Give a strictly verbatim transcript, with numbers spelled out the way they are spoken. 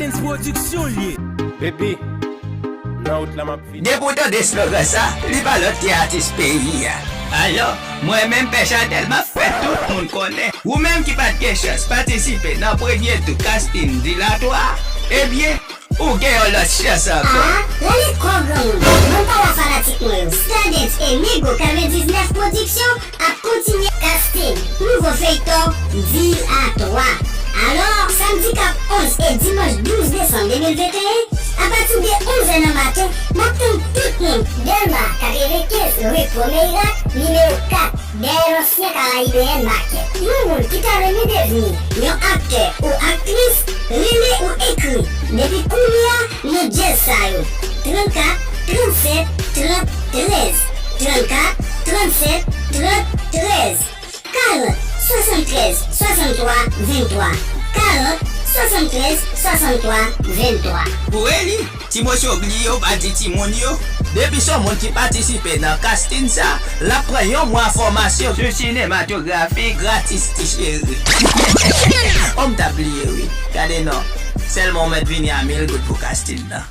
Dance Production l ye. Baby, nan wout la m ap vini. Depi w tande slogan sa, li pa lòt ke atis peyi a. Alò, mwen menm Pè Chanèl, m ap fè tout moun konnen. Ou menm ki pa t gen chans patisipe nan premye tou casting dilatwa, ebyen, ou gen yon lòt chans ankò. Ah, rele kò granmoun. Mwen pa la fanatik mwen yo. Stardens e Mego katrevendiznèf Production ap kontinye casting nouvo feyton Dilatwa. Alò, samdi k ap onz e dimanch douz desanm de mil venteyen, apati de onz è nan maten, m ap tann tout moun. Dèlma katrevenkenz, ri Pwomeyrak, nimewo kat, dèyè ansyen Caraïbéenne Market. Yon moun ki ta renmen devni yon aktè ou aktris, rele ou ekri depi kounye a nan djèz sa yo: trannkat, trannsèt, trant, trèz, trannkat, trannsèt, trant, trèz, karant, swasanntrèz, swasanntwa, venntwa, karant, swasanntrèz, swasanntwa, venntwa. Ou eli? Ti mesye, w bliye w pa di timoun yo? Depi se yon moun ki patisipe nan casting sa, l ap pran yon mwa fòmasyon sou sinematografi gratis, ti cheri. Oh, m t ap bliye wi. Gade non. Sèlman w mèt vini a mil goud pou casting nan.